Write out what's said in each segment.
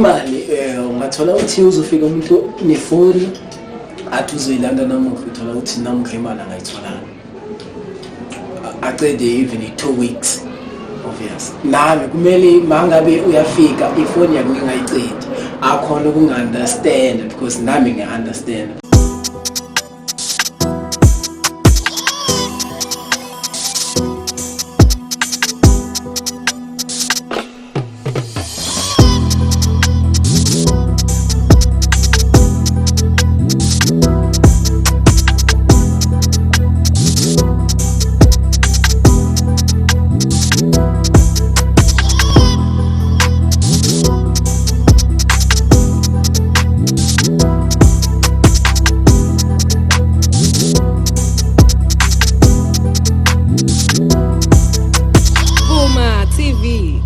Imali ungathola ukuthi uzofika umuntu nefoni athi uzoyilanda namuhla, uthola ukuthi namuhla imali angayitholanga, acede even i-2 weeks. Obvious, nami kumele mangabe uyafika ifoni yakhe ngingayicedi, akhona ukungi-understand because nami ngiya-understand. Vuma TV.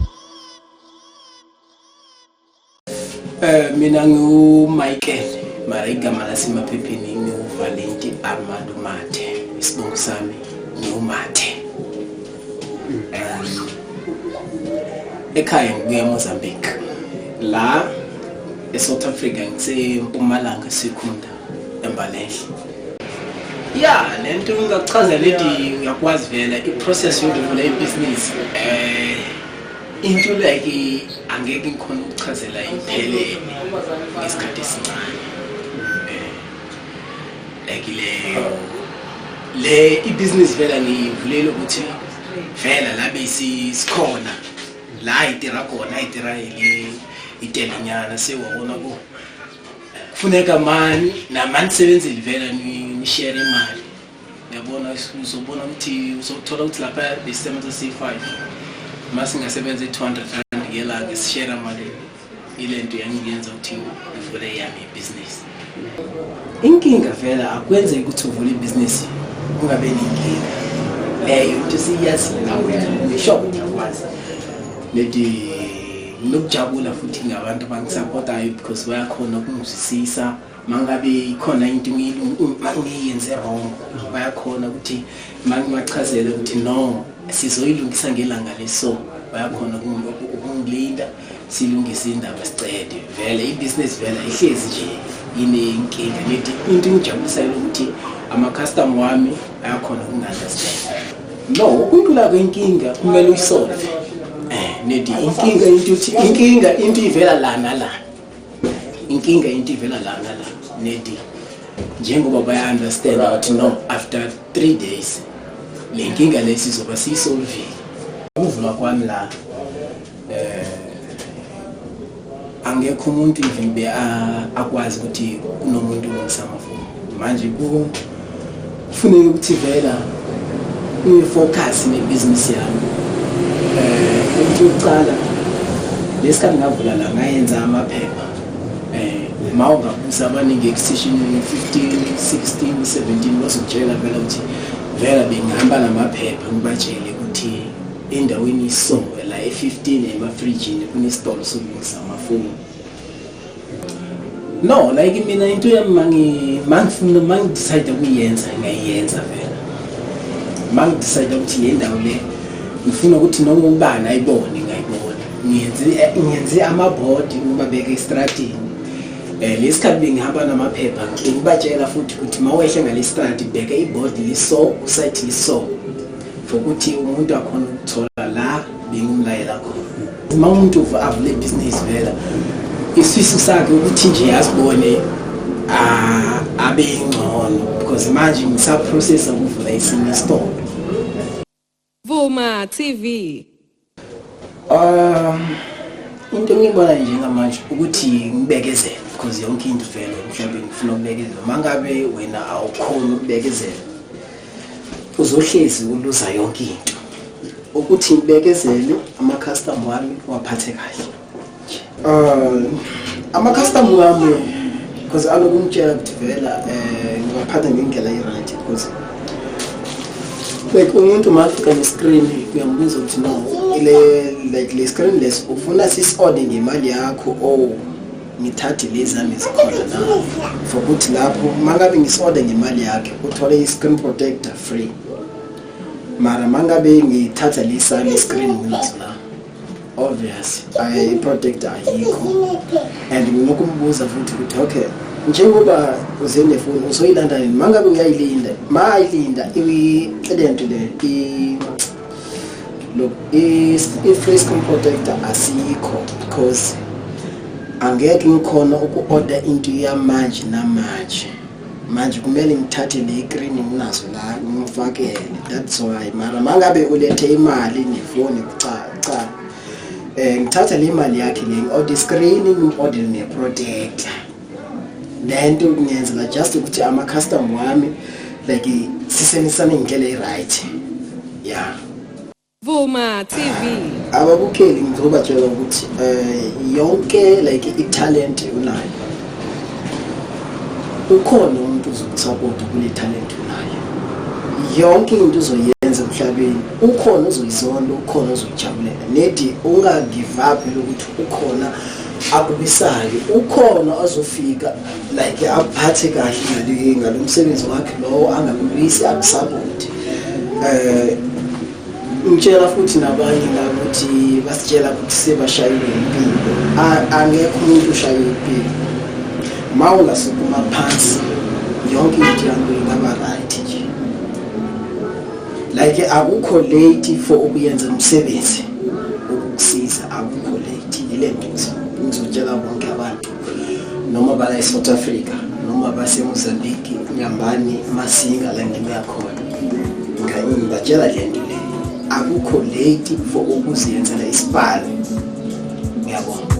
Mina ngiwu-Michael, mara igama lasemaphepheni ngiwu-Valenti Armando Mathe. Isibongo sami ngiwuMathe. Ekhaya ngibuya eMozambique. La eSouth Africa ngisempumalanga, Sikhunda, eMbalenhle. Ya, lento ngingakuchazela leti, uyakwazi vele i-process yokuvula ibhizinisi, into like angeke ngikhona ukuchazela iphelele ngesikhathi esincane. Like le ibhizinisi vela ngiyivulele ukuthi vela la besikhona la itira khona, itira ile itelenyana, sewabona ku kufuneka mani namani sebenzeli vela ni-share imali, uyabona. Uzobona ukuthi uzothola ukuthi lapha besisebenza C5, masingasebenza i-R200 ngelanga, sishare mali. Ile nto yangiyenza ukuthi ngivule yami ibhizinisi. Inkinga vela akwenzeki ukuthi uvule ibhizinisi kungabe nenkinga. Leyo into siyazi nawe, ngisho uyakwazi leti. Nginokujabula futhi ngabantu abangisapotayo because bayakhona ukungizwisisa. Mangabe ikhona into ngiyenze wrong, bayakhona ukuthi mangibachazele ukuthi no, sizoyilungisa ngelanga leso, bayakhona ukungilinda silungise indaba sicede. Vele ibhizinisi vele ihlezi nje inenkinga. Ngithi into engijabulisayo ukuthi ama-customer wami ayakhona ukungi-understand. No, ukuntula kwenkinga kumele uyisolve. Nedi inkinga into uthi inkinga into ivela la nala, inkinga into ivela la nala. Nedi njengoba baya-understand ukuthi no, after 3 days le nkinga le sizoba siyisolvile. Ukuvula kwami la, angekho umuntu even be akwazi ukuthi kunomuntu olungisa amafoni. Manje kufuneka ukuthi vela ngiyi-focus nebhizinisi yami. Into yokucala, lesikhathi ngavula la, ngayenza amaphepha. Ma ungabuza abaningi extension 15, 16, 17, bazokutshela vela ukuthi vela bengihamba namaphepha, ngibatshele ukuthi endaweni so la e-15 emafrijini kunesitolo sokulungisa amafoni. No, like mina into yami mangifuna, mangi-decide ukuyenza, ngiyayenza vela. Mangi-decide ukuthi le ndawo le ngifuna ukuthi noma ubani ayibone, ngayibona. Ngiyenze amabhodi, ngibabeke estradini. Lesikhathi bengihamba namaphepha, bengibatshela futhi ukuthi mawehle ngale stradi, bheka ibhodi liso, usite liso, for ukuthi umuntu akhona ukuthola la bengimlayela khona. Uma umuntu avule ibhizinisi, vela isifiso sakhe ukuthi nje azibone abe ngcono, because manje ngisaprocessa ukuvula esinye isitolo. Vuma TV. Into engiyibona njengamanje ukuthi ngibekezele, because yonke into vele mhlawumbe ngifuna ukubekezela. Uma ngabe wena awukhoni ukubekezela, uzohlezi uluza yonke into. Ukuthi ngibekezele, ama-customer wami waphathe kahle. Ama-customer wami, because alokungitshela ukuthi vela ngiwaphatha ngendlela i-right, because like umuntu mafika ne-screen uyambuza ukuthi no, ile like le screen lesi ufuna sisi-order ngemali yakho or ngithathe lezi zami zikhona na? For ukuthi lapho mangabe ngisi-order ngemali yakhe, uthole i-screen protector free, mara mangabe ngithatha lesami i-screen nginaso la, obvious i-protector ayikho. Nginokumbuza futhi ukuthi okay, njengoba uze nefoni uzoyilanda nini? Mangabe uyayilinda, mayilinda i-lento le i look, i-free screen protector asikho, because angeke ngikhona uku-order into yamanje namanje. Manje kumele ngithathe le screen nginazo la ngifakele, that's why. Mara mangabe ulethe imali nefoni kuca, ngithatha le mali yakhe le, ngi-order screen, ngi-order ne-protector. Lento ngiyenzela just ukuthi ama-customer wami like sisebenzisane ngendlela e-right, yeah. Vuma TV. Ababukeli ngizobatshela ukuthi yonke like i-talent unayo, ukhona umuntu ozokusapota kule talent unayo. Yonke into uzoyenza emhlabeni, ukhona ozoyizonda, ukhona ozoyijabulela. Nedi unga-give up lokuthi ukhona akubisayo, ukhona ozofika like akuphathe kahle ngalo msebenzi wakhe lowo, angakulwisi, akusapoti. Ngitshela futhi nabanye ngakuthi basitshela ukuthi sebashayile impilo. Angekho umuntu ushaye impilo. Ma ungasukuma phansi, yonke into yakho ingaba right nje. Like akukho late for ukuyenza umsebenzi ukukusiza, akukho late. Ile nto ngizotshela bonke abantu, noma bala e-South Africa, noma base-Mozambique, Nyambani, Masinga, la ngibuya khona. Ngibatshela le nto le, akukho late for ukuziyenzela isipani. Ngiyabonga.